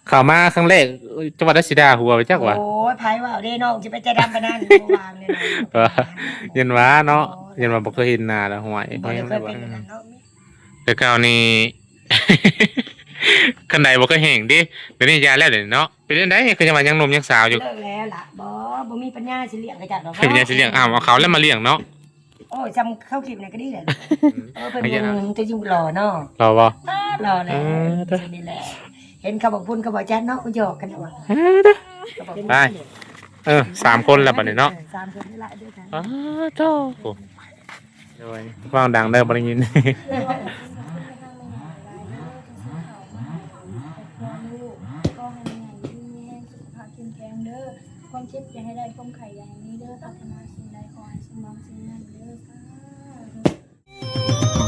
ເຂົ້າມາຄັ້ງແລກ ເອີ ຈັງຫວັດລາຊິດາຫົວໄປຈັກຫວາ. ໂອ້ຍ ໃຜເວົ້າເດ້ ນ້ອງຊິໄປໃຈດຳປານນັ້ນ ບໍ່ວ່າແນວນັ້ນ. ຢ້ານວ່າເນາະ ຢ້ານວ່າບໍ່ເຄີຍເຫັນໜ້າລະ ຫ້ວຍ ບໍ່ໄດ້ເຄີຍເປັນອັນນັ້ນເນາະ. ແຕ່ເກົ່ານີ້ ຄັນໃດບໍ່ເຄີຍແຫ້ງເດ້ ດຽວນີ້ຢ່າແລ້ວເດເນາະ. ເປັນຈັ່ງໃດ ຄືຍັງວ່າຍັງໜຸ່ມຍັງສາວຢູ່? ເລີກແລ້ວລະ. ບໍ່ ບໍ່ມີປັນຍາຊິລ້ຽງເຂົາຈັກດອກ. ບໍ່ມີປັນຍາຊິລ້ຽງ ອ້າວ ເອົາເຂົາແລ້ວມາລ້ຽງເນາະ. ໂອ້ຍ ຊ່ຳເຂົາຄລິບນີ້ກໍດີແລ້ວ. ເອີ ເພິ່ນ ອືມ ຄືຈິງຫຼໍ່ເນາະ. ຫຼໍ່ບໍ່? ຫຼໍ່ແລ້ວ. ເອີ ຈັ່ງນີ້ແຫຼະ. ເຫັນເຂົາບັກບຸນກັບບໍ່ຈັນເນາະ ຢອກກັນວ່າ. ເອີ ໄປ ເອີ ສາມຄົນແລ້ວບັດນີ້ເນາະ. ເອີ ສາມຄົນນີ້ລະເດີ. ອ້າໂທ້ ໂດຍ ເວົ້າດັງເດີ ບໍ່ໄດ້ຍິນ. ຂໍໃຫ້ແມ່ໃຫຍ່ຢູ່ດີມີແຮງ ສຸຂະພາບເຂັ້ມແຂງເດີ. ຄວາມເຈັບຢ່າໃຫ້ໄດ້ ຄວາມໄຂ້ຢ່າໃຫ້ມີເດີ. ປາດຖະໜາສິ່ງໃດ ຂໍໃຫ້ສົມຫວັງສິ່ງນັ້ນເດີ. ສາທຸ.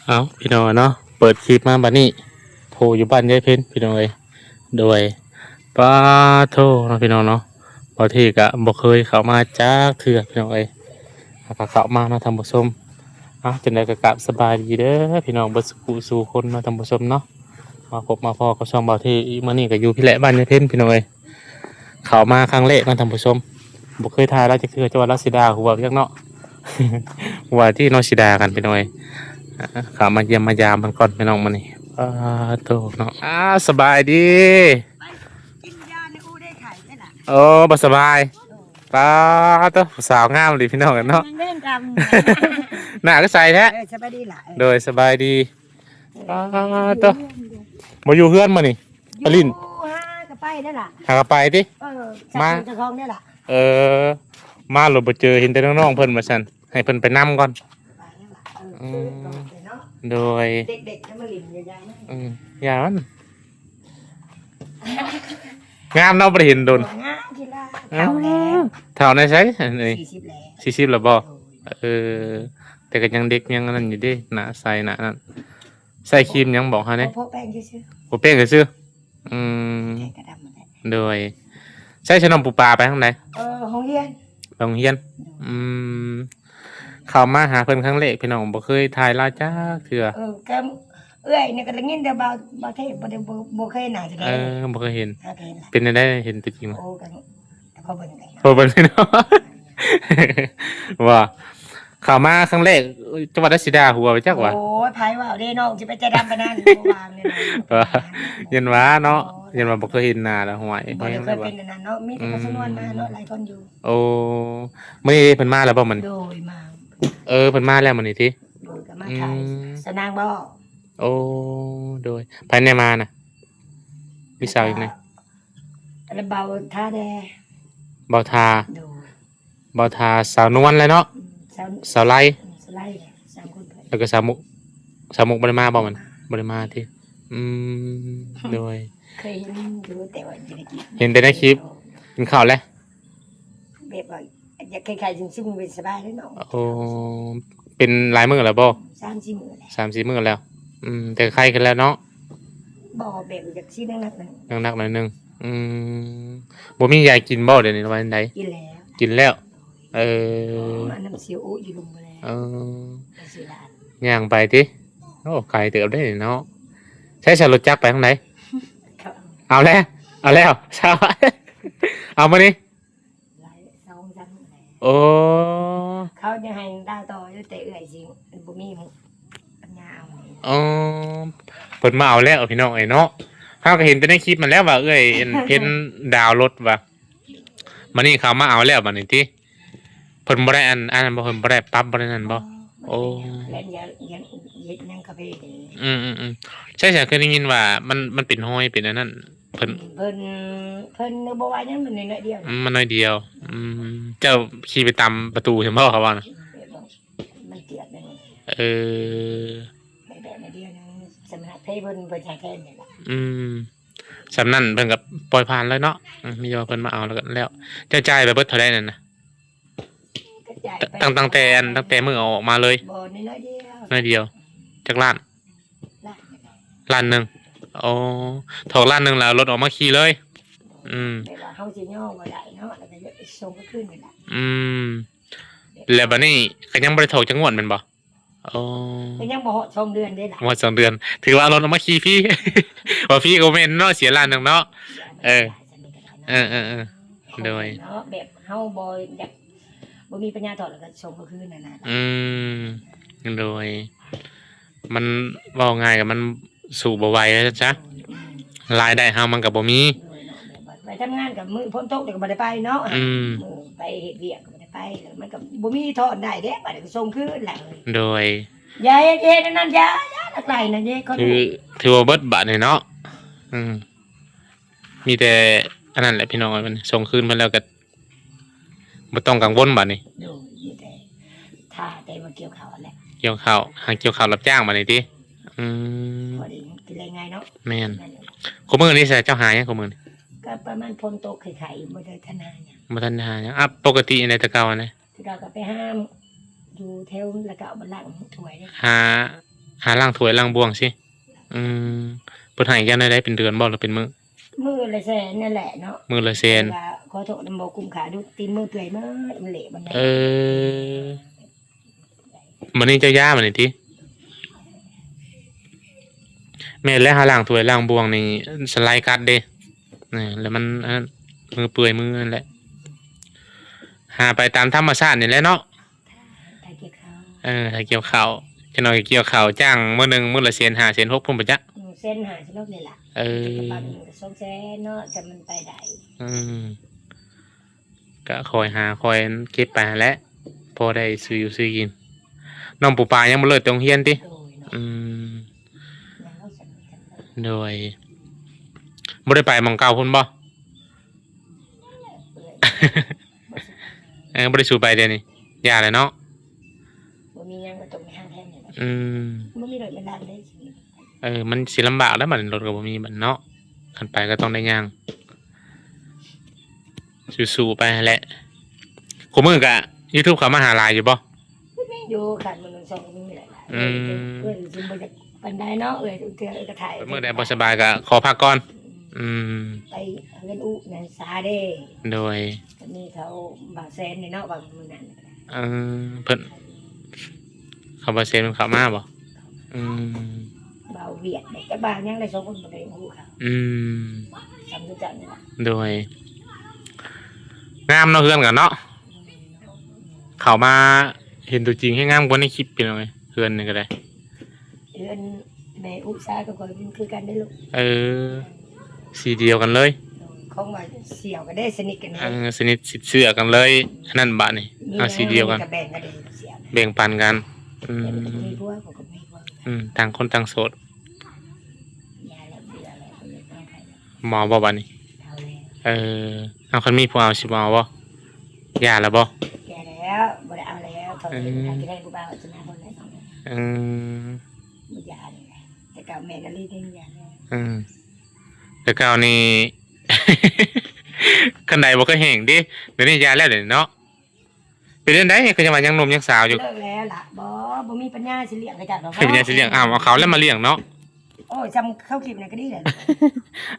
ເອົາ ພີ່ນ້ອງເນາະ ເປີດຄລິບມາບັດນີ້ ໂພຢູ່ບ້ານຍາຍເພັນ ພີ່ນ້ອງເອີຍ. ໂດຍ ປາໂທເນາະ ພີ່ນ້ອງເນາະ ບ່າວເທກະບໍ່ເຄີຍເຂົ້າມາຈັກເທື່ອ ພີ່ນ້ອງເອີຍ. ຫາກະເຂົ້າມາເນາະທ່ານຜູ້ຊົມ. ເອົາ ຈັ່ງໃດກໍກາບສະບາຍດີເດີພີ່ນ້ອງ ເບິດສູ່ຜູ້ສູ່ຄົນເນາະທ່ານຜູ້ຊົມເນາະ. ມາພົບມາພໍ້ກັບຊ່ອງບ່າວເທອີກ ມື້ນີ້ກໍຢູ່ພີ້ແຫຼະ ບ້ານຍາຍເພັນ ພີ່ນ້ອງເອີຍ. ເຂົ້າມາຄັ້ງແລກເນາະທ່ານຜູ້ຊົມ ບໍ່ເຄີຍຖ່າຍລາວຈັກເທື່ອ ເຈົ້າວ່າລາຊິດາຫົວຈັກເນາະ ວ່າທີ່ເນາະ ຊິດາກັນ ພີ່ນ້ອງເອີຍ. ເຂົ້າມາຢ້ຽມມາຢາມເພິ່ນກ່ອນ ພີ່ນ້ອງ ມື້ນີ້. ປາໂທເນາະ ອາ ສະບາຍດີ. ໄປກິນຢາໃນອູ້ໄດ້ໄຂ້ໄດ້ລະ. ໂອ້ ບໍ່ສະບາຍ. ປາໂທ ຜູ້ສາວງາມອີ່ຫຼີພີ່ນ້ອງເອີຍເນາະ ແມ່ນກຳ ໜ້າກໍໃສແທ້. ເອີ ສະບາຍດີຫຼະ. ເອີ ໂດຍ ສະບາຍດີ. ປາໂທ ບໍ່ຢູ່ເຮືອນມື້ນີ້ ໄປຫຼິ້ນ ຫາກໍໄປໄດ້ລະ. ຫາກໍໄປຕິ. ເອີ ມາເຈົ້າຂອງໄດ້ລະ. ເອີ ມາໂລດບໍ່ເຈີ ເຫັນແຕ່ນ້ອງໆເພິ່ນວ່າຊັ້ນ ໃຫ້ເພິ່ນໄປນຳກ່ອນ. ເອີ ອືມ ໂດຍ ເດັກໆກໍມາຫຼິ້ນຢູ່ຢາມັນ. ອືມ ຢ່າມັນ ງາມເນາະ ບໍ່ໄດ້ເຫັນດົນ. ງາມທີ່ລາ ເຖົ້າແລ້ວ. ເຖົ້າໃນໃສອັນນີ້? ສີ່ສິບແລ້ວ. ສີ່ສິບແລ້ວບໍ່? ໂດຍ. ເອີ ແຕ່ກໍຍັງເດັກ ຍັງອັນນັ້ນຢູ່ເດ້ ໜ້າໃສໜ້ານັ້ນ. ໃຊ້ຄຣີມຫຍັງບອກເຮົາແດ່? ບໍ່ໂປະແປ້ງຊື່ໆ. ໂປະແປ້ງຊື່ໆ. ອືມ ແຕ່ກໍດຳໝົດແຫຼະ. ໂດຍ. ໃຊ້ສະໜົມປູປາໄປທາງໃດ? ເອີ ໂຮງຮຽນ. ໄປໂຮງຮຽນ. ໂດຍ. ອືມ ເຂົ້າມາຫາເພິ່ນຄັ້ງແລກ ພີ່ນ້ອງ ບໍ່ເຄີຍຖ່າຍລາວຈັກເທື່ອ. ເອີ ກໍເອື້ອຍນີ້ກໍໄດ້ຍິນແຕ່ບ່າວ ບ່າວເທບ ບໍ່ໄດ້ ບໍ່ ບໍ່ເຄີຍໜ້າຈະໄດ້. ເອີ ບໍ່ເຄີຍເຫັນ. ຫາກໍເຫັນລະ. ເປັນຈັ່ງໃດ ເຫັນຕົວຈິງລະ? ໂອ້ ກໍ ກໍພໍເບິ່ງໄດ້ເນາະ ພໍເບິ່ງໄດ້ເນາະ. ວ່າ ເຂົ້າມາຄັ້ງແລກ ເອີ ຈັງຫວັດລາຊິດາຫົວໄປຈັກຫວາ. ໂອ້ຍ ໃຜເວົ້າເດ້ ນ້ອງຊິໄປໃຈດຳປານນັ້ນ ບໍ່ວ່າແນວນັ້ນ. ຢ້ານວ່າເນາະ ຢ້ານວ່າບໍ່ເຄີຍເຫັນໜ້າລະ ຫ້ວຍ ບໍ່ໄດ້ເຄີຍເປັນອັນນັ້ນເນາະ ມີແຕ່ເຂົາສະນວນມາເນາະ ຫຼາຍຄົນຢູ່. ໂອ້ ມື້ນີ້ເພິ່ນມາແລ້ວບໍ່ມື້ນີ້? ໂດຍ ມາ. ເອີ ເພິ່ນມາແລ້ວມື້ນີ້ຕິ? ໂດຍ ກໍມາຖ່າຍ ອືມ ສາວນາງບໍ່? ໂອ້ ໂດຍ. ໃຜແດ່ມານະ? ມີສາວອີກນະ? ອັນນັ້ນ ບ່າວທາແດ່. ບ່າວທາ. ໂດຍ. ບ່າວທາ ສາວນວນແຫຼະເນາະ. ອືມ ສາວ ສາວໄລ. ອືມ ສາວໄລ ສາມຄົນ. ແລ້ວກໍສາວມຸກ ສາວມຸກບໍ່ໄດ້ມາບໍ່ມັນ? ບໍ່ໄດ້ມາຕິ? ອືມ ໂດຍ. ເຄີຍເຫັນຢູ່ ແຕ່ວ່າຢູ່ໃນຄລິບ ເຫັນແຕ່ໃນຄລິບ. ກິນເຂົ້າແລ້ວ? ແບບວ່າຢາກຄ້າຍໆ ຊຶມໆ ເປັນສະບາຍເລີຍເນາະ. ໂອ້ ເປັນຫຼາຍມື້ແລ້ວບໍ່? ສາມສີ່ມື້ແລ້ວ. ສາມສີ່ມື້ແລ້ວ. ອືມ ແຕ່ໄຂ້ຂຶ້ນແລ້ວເນາະ? ບໍ່ ແບບຢາກຊິໜັກໆ ໜັກໆໜ້ອຍໜຶ່ງ. ອືມ ບໍ່ມີຢາກິນບໍ່ດຽວນີ້ ວ່າຈັ່ງໃດ? ກິນແລ້ວ. ກິນແລ້ວ. ເອີ ມານຳຊິໂອຢູ່ລຸ່ມແລ້ວ. ເອີ ໄປຊິລະ ຍ່າງໄປຕິ? ໂອ້ ໄກເຕີບເດ້ເນາະ. ໃຊ້ ໃຊ້ລົດຈັກໄປທາງໃດ? ເອົາແລ້ວ ເອົາແລ້ວ ເອົາມື້ນີ້. ຫຼາຍ ສອງສາມມື້ແລ້ວ. ໂອ້ ເຂົາຍັງໃຫ້ດາວຕໍ່ຢູ່ ແຕ່ເອື້ອຍຊິບໍ່ມີ ປັນຍາເອົາ. ອໍ ເພິ່ນມາເອົາແລ້ວພີ່ນ້ອງເອີຍເນາະ. ເຮົາກໍເຫັນແຕ່ໃນຄລິບຫັ້ນແຫຼະວ່າເອື້ອຍເພັນດາວລົດວ່າ ບາດນີ້ເຂົາມາເອົາແລ້ວບາດນີ້ຕິ? ເພິ່ນບໍ່ໄດ້ອັນ ອັນນັ້ນບໍ່? ເພິ່ນບໍ່ໄດ້ປັບ ບໍ່ໄດ້ນັ້ນບໍ່? ອໍ ໂອ້ ແມ່ນ ເຮັດຫຍັງກໍໄປ. ອືມໆໆ ໃຊ່ ໃຊ່ ເຄີຍໄດ້ຍິນວ່າມັນ ມັນເປັນຮອຍເປັນອັນນັ້ນ ເພິ່ນ ເພິ່ນ ເພິ່ນບໍ່ວ່າຫຍັງ ມັນໜ້ອຍດຽວ. ອືມ ມັນໜ້ອຍດຽວ. ອືມ ເຈົ້າຂີ່ໄປຕາມປະຕູເຫັນບໍ່ ເຂົາວ່ານະ? ມັນເກືອບໄດ້. ເອີ ແບບໜ້ອຍດຽວໜຶ່ງ ສຳລັບໃຜເພິ່ນ ເພິ່ນໃຊ້ແທນນີ້ລະ. ອືມ ສ່ຳນັ້ນເພິ່ນກໍປ່ອຍຜ່ານເລີຍເນາະ. ອືມ ມີແຕ່ວ່າເພິ່ນມາເອົາແລ້ວກໍແລ້ວ. ເຈົ້າຈ່າຍໄປເບິດເທົ່າໃດນັ້ນນະ? ກໍຈ່າຍໄປ ຕັ້ງ ຕັ້ງແຕ່ອັນ ຕັ້ງແຕ່ມື້ເອົາອອກມາເລີຍ? ບໍ່ ນ້ອຍໆດຽວ ນ້ອຍດຽວ. ອືມ ຈັກລ້ານ? ລ້ານ ລ້ານໜຶ່ງ. ອໍ ຖອກລ້ານໜຶ່ງແລ້ວເອົາລົດອອກມາຂີ່ເລີຍ. ອືມ ແບບວ່າເຮົາຊິຍໍບໍ່ໄດ້ເນາະ ແລ້ວກໍສົ່ງໄປຄືນນີ້ແຫຼະ. ອືມ ແລ້ວບັດນີ້ກໍຍັງບໍ່ໄດ້ຖອກຈັກງວດແມ່ນບໍ່? ອໍ ກໍຍັງບໍ່ຮອດສອງເດືອນເດ້ລະ. ບໍ່ຮອດສອງເດືອນ ຖືວ່າເອົາລົດອອກມາຂີ່ຟຣີ. ວ່າຟຣີກໍບໍ່ແມ່ນເນາະ ເສຍລ້ານໜຶ່ງເນາະ. ເອີ ເອີໆໆ ໂດຍ ເນາະ ແບບເຮົາບໍ່ຢາກ ບໍ່ມີປັນຍາຖອນ ແລ້ວກໍສົ່ງຄືນນັ້ນນະ. ອືມ ໂດຍ ມັນເວົ້າງ່າຍກໍມັນ ສູ້ບໍ່ໄຫວວ່າຊັ້ນຊະ. ອືມ ລາຍໄດ້ເຮົາມັນກໍບໍ່ມີ. ໂດຍເນາະ ແບບວ່າໄປທຳງານກັບມື້ຝົນຕົກນີ້ກໍບໍ່ໄດ້ໄປເນາະ. ອືມ ມື້ໄປເຮັດວຽກກໍບໍ່ໄດ້ໄປ ແລ້ວມັນກໍບໍ່ມີທອນໄດ້ເດ້ ບາດນີ້ກໍສົ່ງຄືນແຫຼະ. ໂດຍ ຢ່າເຮັດ ເຮັດອັນນັ້ນ ຢ່າ ຢ່າ ນັກຫຼາຍນະເດ້. ຖື ຖືວ່າເບິດບາດນີ້ເນາະ. ອືມ ມີແຕ່ອັນນັ້ນແຫຼະພີ່ນ້ອງເອີຍ ມັນສົ່ງຄືນເພິ່ນແລ້ວກໍ ບໍ່ຕ້ອງກັງວົນບາດນີ້. ໂດຍ ມີແຕ່ຖ້າແຕ່ວ່າກ່ຽວເຂົ້າຫັ້ນແຫຼະ. ກ່ຽວເຂົ້າ ຫາກ່ຽວເຂົ້າຮັບຈ້າງບາດນີ້ຕິ? ອືມ ພໍໄດ້ກິນໄດ້ງ່າຍເນາະ. ແມ່ນ ແມ່ນຢູ່. ຄູ່ມື້ນີ້ຊະ ເຈົ້າຫາຫຍັງຄູ່ມື້ນີ້? ກໍປະມານຝົນຕົກໄຂ້ໆ ບໍ່ໄດ້ທັນຫາຫຍັງ. ບໍ່ທັນໄດ້ຫາຫຍັງ. ອ່ະ ປົກກະຕິໃນແຕ່ເກົ່າຫັ້ນນະ? ແຕ່ເກົ່າກໍໄປຫາຢູ່ແຖວ ແລ້ວກໍເອົາມາລ້າງຖ້ວຍ. ຫາ ຫາລ້າງຖ້ວຍລ້າງບ່ວງຊີ້. ອືມ ເພິ່ນໃຫ້ເຈົ້າແນວໃດ ເປັນເດືອນບໍ່ ຫຼືເປັນມື້? ມື້ລະແສນນັ້ນແຫຼະເນາະ. ມື້ລະແສນ ແຕ່ວ່າຂໍໂທດນຳ ບໍ່ກຸ້ມຄ່າ ດູດຕີນມືເປື່ອຍໝົດ ມັນເລະບັນໄດ. ເອີ ມື້ນີ້ເຈົ້າຢາບັດນີ້ຕິ? ແມ່ນແລ້ວ ຫາລ້າງຖ້ວຍລ້າງບ່ວງນີ້ ສະໄລກັດເດ້. ເອີ ແລ້ວມັນອັນນັ້ນ ມືເປື່ອຍມືນັ້ນແຫຼະ. ຫາໄປຕາມທຳມະຊາດນີ້ແຫຼະເນາະ. ຖ້າກ່ຽວເຂົ້າ ເອີ ຖ້າກ່ຽວເຂົ້າ ຈັກໜ່ອຍກໍກ່ຽວເຂົ້າ ຈ້າງມື້ໜຶ່ງມື້ລະແສນຫ້າ ແສນຫົກພຸ້ນບໍ່ຈັກ. ອືມ ແສນຫ້າ ແສນຫົກນີ້ລະ. ເອີ ບັດໜຶ່ງກໍສອງແສນເນາະ ແຕ່ມັນໄປໄດ້. ອືມ ກໍຄ່ອຍຫາຄ່ອຍເກັບໄປຫັ້ນແຫຼະ ພໍໄດ້ຊື້ຢູ່ຊື້ກິນ. ນ້ອງປູປາຍັງບໍ່ເລີກແຕ່ໂຮງຮຽນຕິ? ໂດຍເນາະ. ອືມ ຍັງບໍ່ສຳເລັດ. ໂດຍ ບໍ່ໄດ້ໄປໝ່ອງເກົ່າພຸ້ນບໍ່? ເອີ ບໍ່ໄດ້ສູ່ໄປດຽວນີ້ ຢ່າແຫຼະເນາະ. ບໍ່ມີຫຍັງກໍຕົກໃນຫ້າງແທ້ນີ້ແຫຼະ. ອືມ ບໍ່ມີລົດມີລານເດ້. ເອີ ມັນຊິລຳບາກແລ້ວ ບັດນີ້ລົດກໍບໍ່ມີບັດເນາະ. ຄັນໄປກໍຕ້ອງໄດ້ຍ່າງ ສູ້ໆໄປຫັ້ນແຫຼະ. ຄູ່ມື້ກະຢູທູບເຂົ້າມາຫາຫຼາຍຢູ່ບໍ່? ມີຢູ່ ຄັນມື້ໜຶ່ງສອງກໍມີແຫຼະ. ອືມ ເອື້ອຍຊິບໍ່ຢາກປານໃດເນາະ ເອື້ອຍ ເທື່ອເອື້ອຍກໍຖ່າຍ ມື້ໃດບໍ່ສະບາຍກໍຂໍພັກກ່ອນ. ອືມ ອືມ ໄປເຮືອນອຸນະສາເດ້. ໂດຍ ກໍມີເຂົາບ່າວແສນນີ້ເນາະ ວ່າມື້ນັ້ນ. ເອີ ເພິ່ນ ເຂົາບ່າວແສນເພິ່ນເຂົ້າມາບໍ່? ອືມ ບ່າວຫວຽດເດ້ ກັບບ່າວຫຍັງໄດ້ສອງຄົນ ບໍ່ໄດ້ຮູ້ເຂົາ. ອືມ ສ່ຳຮູ້ຈັກນີ້ລະ. ໂດຍ ງາມເນາະ ເຮືອນກັນເນາະ. ເຂົ້າມາເຫັນຕົວຈິງແຮງງາມກວ່າໃນຄລິບພີ່ນ້ອງເອີຍ ເຮືອນນີ້ກໍໄດ້. ເຮືອນແມ່ອຸສາກັບຂ້ອຍມັນຄືກັນເດ້ລູກ. ເອີ ສີດຽວກັນເລີຍ. ຂອງວ່າສ່ຽວກັນເດ້ ສະໜິດກັນເດ້. ເອີ ສະໜິດຊິດເຊື່ອກັນເລີຍ ອັນນັ້ນບາດນີ້ ເອົາສີດຽວກັນ ແບ່ງກັນເດ້ ສ່ຽວ ແບ່ງປັນກັນ. ອືມ ມີຜົວ ຂ້ອຍກໍມີຜົວ. ອືມ ຕ່າງຄົນຕ່າງໂສດ. ບໍ່ເອົາບໍ່ບາດນີ້? ເອົາແລ້ວ. ເອີ ເອົາ ຄັນມີຜູ້ເອົາຊິບໍ່ເອົາບໍ່? ຢ່າແລ້ວບໍ່? ຢ່າແລ້ວ ບໍ່ໄດ້ເອົາແລ້ວ. ເຂົາ ເອີ ຊິໄດ້ຜູ້ບ່າວຊິມາຄົນໃດ. ອືມ ບໍ່ຢ່າແລ້ວ. ແຕ່ເກົ່າແມ່ນອີ່ຫຼີ ຍັງຢ່າແລ້ວ. ອືມ ແຕ່ເກົ່ານີ້ ຄັນໃດບໍ່ເຄີຍແຫ້ງຕິ ດຽວນີ້ຢ່າແລ້ວ ດຽວນີ້ເນາະ. ເປັນຈັ່ງໃດ ຄືຍັງວ່າຍັງໜຸ່ມຍັງສາວຢູ່? ເລີກແລ້ວລະ. ບໍ່ ບໍ່ມີປັນຍາຊິລ້ຽງເຂົາເຈົ້າດອກ. ບໍ່ມີປັນຍາຊິລ້ຽງ. ອ້າວ ເອົາເຂົາແລ້ວມາລ້ຽງເນາະ. ໂອ້ຍ ຊ່ຳເຂົາກິນນະກໍດີແລ້ວ.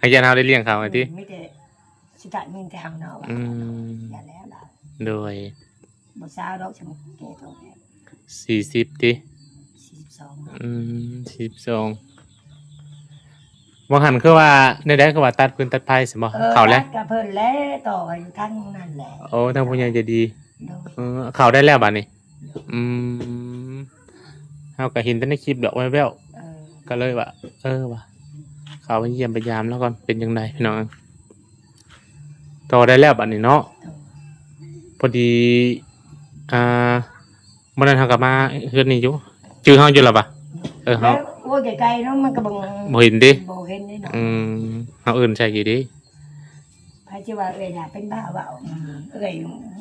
ອາຈານເຮົາໄດ້ລ້ຽງເຂົາຕິ? ອືມ ມີແຕ່ ສຸດທ້າຍມີແຕ່ເຮົາເນາະ. ອືມ ຢ່າແລ້ວລະ. ໂດຍ ບໍ່ສາວດອກ ຊ່ຳແກ່ໂຕແລ້ວ. ສີ່ສິບຕິ? ສີ່ສິບສອງ. ອືມ ສີ່ສິບສອງ. ວ່າຫັ້ນຄືວ່າແນວໃດ ຄືວ່າຕັດຟືນຕັດໄຟຊັ້ນບໍ່? ເອີ ເຂົ້າແລ້ວ ຕັດກັບເພິ່ນແຫຼະ ຕໍ່ຢູ່ທາງນັ້ນແຫຼະ. ໂອ້ ທາງຜູ້ໃຫຍ່ໃຈດີ. ໂດຍ ເອີ ເຂົ້າໄດ້ແລ້ວບາດນີ້. ໂດຍ ອືມ ເຮົາກໍເຫັນແຕ່ໃນຄລິບດອກແວ່ວໆ. ເອີ ກໍເລີຍວ່າ ເອີ ວ່າເຂົ້າໄປຢ້ຽມໄປຢາມລາວກ່ອນ ເປັນຈັ່ງໃດພີ່ນ້ອງ. ຕໍ່ໄດ້ແລ້ວບາດນີ້ເນາະ. ໂດຍ ພໍດີ ອ່າ ມື້ນັ້ນເຮົາກໍມາເຮືອນນີ້ຢູ່ ຈື່ເຮົາຢູ່ລະວະ? ເອີ ເຮົາ ໂອ້ຍ ໄກໆເນາະ ມັນກໍບໍ່ ບໍ່ເຫັນຕິ? ບໍ່ເຫັນເດ້ເນາະ. ອືມ ເຮົາເອີ້ນໃສ່ຢູ່ເດ້. ໃຜຊິວ່າເອື້ອຍນະເປັນບ້າເວົ້າ. ອືມ ເອື້ອຍ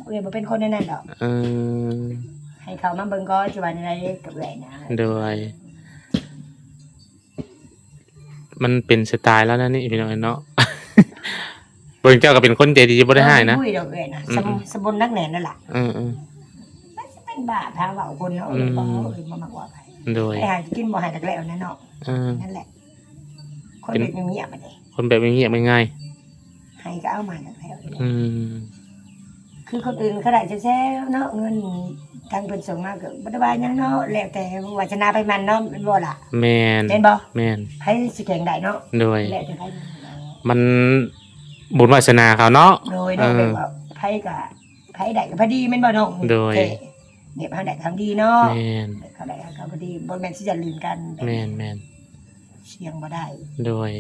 ເອື້ອຍບໍ່ເປັນຄົນແນວນັ້ນດອກ. ເອີ ໃຫ້ເຂົາມາເບິ່ງກ່ອນ ຊິວ່າແນວໃດກັບເອື້ອຍນະ. ໂດຍ ມັນເປັນສະໄຕລາວແນວນີ້ພີ່ນ້ອງເອີຍເນາະ. ເບິ່ງເຈົ້າກໍເປັນຄົນໃຈດີ ບໍ່ໄດ້ຮ້າຍນະ. ເອີ ບໍ່ໄດ້ດອກເອື້ອຍນະ. ອືມ ສະ ອືມ ສະບົນນັກແໜ້ນນັ້ນລະ. ເອີໆ ມັນຊິເປັນບ້າພາເວົ້າຄົນເນາະ. ອືມ ບໍ່ ບໍ່ມັກເວົ້າໃຜ. ໂດຍ ໄປຫາກິນບໍ່ໃຫ້ຈັກແລ້ວນະເນາະ. ເອີ ນັ້ນແຫຼະ ຄົນ ເປັນ ແບບງຽບໆ ບັດນີ້ ຄົນແບບງຽບໆ ງ່າຍໆ ໃຫ້ກໍເອົາມາຈັກແລ້ວ. ອືມ ຄືຄົນອື່ນເຂົາໄດ້ແຊວໆ ເນາະ ເງິນທາງເພິ່ນສົ່ງມາກໍບໍ່ໄດ້ວ່າຫຍັງເນາະ ແລ້ວແຕ່ວາສະນາໃຜມັນເນາະ ແມ່ນບໍ່ລະ? ແມ່ນ ແມ່ນບໍ່? ແມ່ນ ໃຜຊິແຂ່ງໄດ້ເນາະ. ໂດຍ ແລ້ວແຕ່ໃຜມັນ ມັນບຸນວາສະໜາເຂົາເນາະ. ໂດຍ ເອີ ແບບວ່າໃຜກໍ ໃຜໄດ້ກໍພໍດີແມ່ນບໍ່ນ້ອງ? ໂດຍ ແທ້ ແບບເຮົາໄດ້ກໍດີເນາະ. ແມ່ນ ເຂົາໄດ້ກໍພໍດີ ບໍ່ແມ່ນຊິຈະລື່ນກັນ. ແມ່ນໆ ສ່ຽງບໍ່ໄດ້. ໂດຍ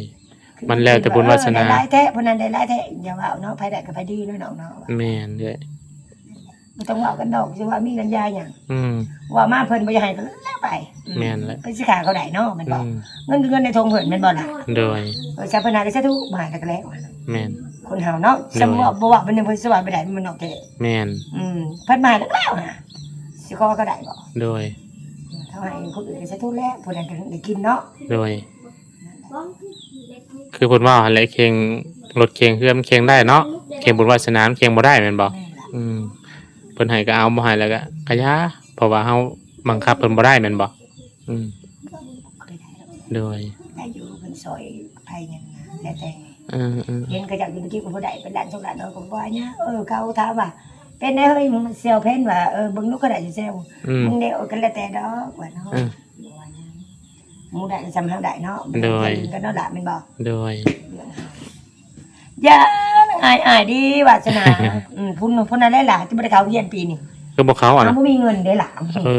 ຄື ມັນແລ້ວແຕ່ບຸນວາສະໜາ. ເອີ ໄດ້ຫຼາຍແທ້ ຜູ້ນັ້ນໄດ້ຫຼາຍແທ້ ຢ່າເວົ້າເນາະ ໃຜໄດ້ກໍໃຜດີເນາະນ້ອງເນາະ. ແມ່ນເອີຍ ບໍ່ຕ້ອງເວົ້າກັນດອກ ຊິວ່າມີເງິນຢາຫຍັງ. ອືມ ເວົ້າມາເພິ່ນບໍ່ຢາກໃຫ້ກໍແລ້ວໄປ. ອືມ ແມ່ນແຫຼະ ເພິ່ນຊິຂ້າເຂົາໄດ້ເນາະ ແມ່ນບໍ່? ອືມ ເງິນຄືເງິນໃນຖົງເພິ່ນແມ່ນບໍ່ລະ? ໂດຍ ເອີ ສາເພິ່ນໃຫ້ກໍສາທຸ ບໍ່ໃຫ້ກໍແລ້ວ. ແມ່ນ ຄົນເຮົາເນາະ. ໂດຍ ສຳມະບໍ່ເວົ້າເປັນຫຍັງ ເພິ່ນຊິວ່າບໍ່ໄດ້ ມັນນອກແທ້. ແມ່ນ ອືມ ເພິ່ນມາໃຫ້ກໍແລ້ວຫາ ຊິຂໍກໍໄດ້ບໍ່? ໂດຍ ເຮົາໃຫ້ຄົນອື່ນກໍສາທຸແລ້ວ ຜູ້ນັ້ນກໍໄດ້ກິນເນາະ. ໂດຍ ຄືເພິ່ນເວົ້າຫັ້ນແຫຼະ ແຂ່ງລົດແຂ່ງເຮືອນແຂ່ງໄດ້ເນາະ ແຂ່ງບຸນວາສະໜາມັນແຂ່ງບໍ່ໄດ້ແມ່ນບໍ່? ແມ່ນລະ. ອືມ ເພິ່ນໃຫ້ກໍເອົາ ບໍ່ໃຫ້ແລ້ວກໍ ກໍຢ່າ ເພາະວ່າເຮົາບັງຄັບເພິ່ນບໍ່ໄດ້ແມ່ນບໍ່? ອືມ ບໍ່ເຄີຍໄດ້ດອກ. ໂດຍ ໄດ້ຢູ່ເພິ່ນຊ່ອຍໃຜຫຍັງນະ ແລ້ວແຕ່. ເອີໆ ເຫັນເຂົາເຈົ້າຢູ່ກິນກັບຜູ້ໃດເປັນລ້ານສອງລ້ານ ເຮົາກໍບໍ່ວ່າຫຍັງ. ເອີ ເຂົາຖາມວ່າເປັນໄດເຮີ້ຍ ແຊວເພິ່ນວ່າ ເອີ ເບິ່ງດູເຂົາໄດ້ຊິແຊວ ອືມ ມຶງແດ່ ກໍແລ້ວແຕ່ດອກວ່າເນາະ. ເອີ ບໍ່ວ່າຫຍັງ ໝູ່ໄດ້ກໍສ່ຳເຮົາໄດ້ເນາະ. ໂດຍ ມັນເປັນກັນເນາະລະແມ່ນບໍ່? ໂດຍ ຢ່າ ອ້າຍໆ ດີວາສະໜາ. ອືມ ຜູ້ ຜູ້ນັ້ນແຫຼະຫຼາຍທີ່ບໍ່ໄດ້ເຂົ້າຮຽນປີນີ້ ຄືບໍ່ເຂົ້າອະນະ ບໍ່ມີເງິນເດ້ລະ. ເອີ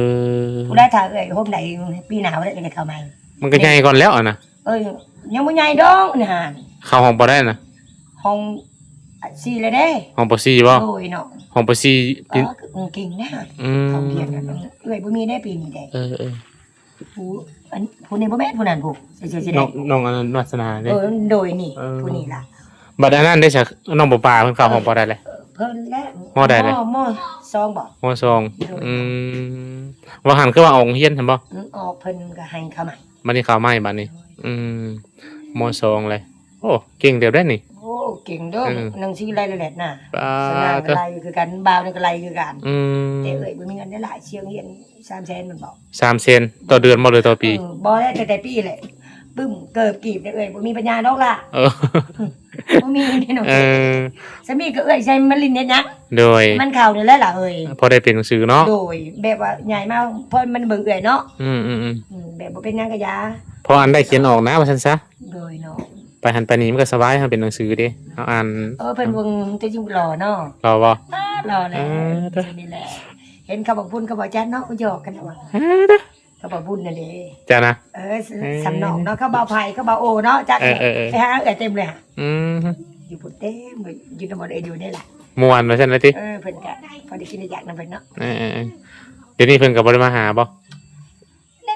ຜູ້ໃດຖ້າເອື້ອຍໂຮມໄດ້ປີໜ້າ ຜູ້ໃດກໍໄດ້ເຂົ້າໃໝ່ ມັນກໍໃຫຍ່ກ່ອນແລ້ວອະນະ. ເອີ ຍັງບໍ່ໃຫຍ່ດອກນີ້ຫັ້ນ ເຂົ້າຫ້ອງ ປ.ໃດນະ? ຫ້ອງສີ່ແລ້ວເດ້. ຫ້ອງ ປ.ສີ່ ບໍ່? ໂດຍເນາະ ຫ້ອງ ປ.ສີ່ ເອີ ເກັ່ງນະ. ອືມ ເຂົ້າຮຽນນັ້ນ ເອື້ອຍບໍ່ມີເດ້ປີນີ້ເດ້. ເອີໆ ຜູ້ ອັນ ຜູ້ນີ້ບໍ່ແມ່ນ ຜູ້ນັ້ນຜູ້ໃສ່ເສື້ອສີແດງ ນ້ອງ ນ້ອງອັນນັ້ນວາສະໜາເດ້. ເອີ ໂດຍນີ້ ເອີ ຜູ້ນີ້ລະ. ບັດອັນນັ້ນເດ້ຊະ ນ້ອງປາປາເພິ່ນເຂົ້າຫ້ອງ ປ.ໃດແຫຼະ? ເອີ ເພິ່ນແຫຼະ ມ.ໃດແຫຼະ? ມ. ມ. ສອງບໍ່? ມ. ສອງ. ໂດຍ ອືມ ວ່າຫັ້ນຄືວ່າອອກໂຮງຮຽນຫັ້ນບໍ່? ອືມ ອອກ ເພິ່ນກໍໃຫ້ເຂົ້າໃໝ່ ບັດນີ້ເຂົ້າໃໝ່ບັດນີ້. ໂດຍ ອືມ ມ. ສອງແຫຼະ. ໂອ້ ເກັ່ງເຕີບໄດ໋ນີ້. ໂອ້ ເກັ່ງເດີ ເອີ ໜັງສືໄລ່ແຫຼດນະ. ປາດ ສະໜາກໍໄລ່ຄືກັນ ບ່າວນີ້ກໍໄລ່ຄືກັນ. ອືມ ແຕ່ເອື້ອຍບໍ່ມີເງິນໄດ້ຫຼາຍ ສ່ຽງຮຽນສາມແສນແມ່ນບໍ່? ສາມແສນຕໍ່ເດືອນບໍ່ ຫຼືຕໍ່ປີ? ເອີ ບໍ່ແລ້ວ ແຕ່ແຕ່ປີແຫຼະ. ປຶ້ມເກີບກີບເດ້ເອື້ອຍ ບໍ່ມີປັນຍາດອກລະ. ເອີ ບໍ່ມີເດ້ນ້ອງ. ເອີ ສາມີກໍເອື້ອຍໃຊ້ມາຫຼິ້ນເຮັດຫຍັງ? ໂດຍ ມັນເຂົ້ານີ້ແຫຼະລະເອີຍ ພໍໄດ້ເປັນໜັງສືເນາະ. ໂດຍ ແບບວ່າໃຫຍ່ມາພໍມັນເບິ່ງເອື້ອຍເນາະ. ອືມໆໆ ອືມ ແບບບໍ່ເປັນຫຍັງກໍຢ່າ ພໍອັນໄດ້ຂຽນອອກນະວ່າຊັ້ນຊະ. ໂດຍເນາະ ໄປຫັ້ນໄປນີ້ມັນກໍສະບາຍ ເຮົາເປັນໜັງສືເດ້ ເຮົາອ່ານ. ເອີ ເພິ່ນເບິ່ງຕົວຈິງຫຼໍ່ເນາະ. ຫຼໍ່ບໍ່? ຫຼໍ່ແຫຼະ. ເອີ ນີ້ແຫຼະ ເຫັນເຂົາບອກບຸນເຂົາບອກຈັນເນາະ ມັນຫຍອກກັນວ່າ. ເອີ ເຂົາເວົ້າບຸນນັ້ນເດ້ ເຈົ້ານະ. ເອີ ເອີ ສ່ຳນ້ອງເນາະ ເຂົາເວົ້າໄຜ ເຂົາເວົ້າໂອເນາະ ຈັກ. ເອີໆໆ ໄປຫາເອື້ອຍເຕັມເລີຍ ອືມ ຢູ່ພຸ້ນເຕັມເລີຍ ຢູ່ນຳບໍ່ໄດ້ຢູ່ໄດ້ລະ ມ່ວນວ່າຊັ້ນລະຕິ. ເອີ ເພິ່ນກະພໍໄດ້ກິນໄດ້ຢາກນຳເພິ່ນເນາະ. ເອີໆໆ ດຽວນີ້ເພິ່ນກໍບໍ່ໄດ້ມາຫາບໍ່?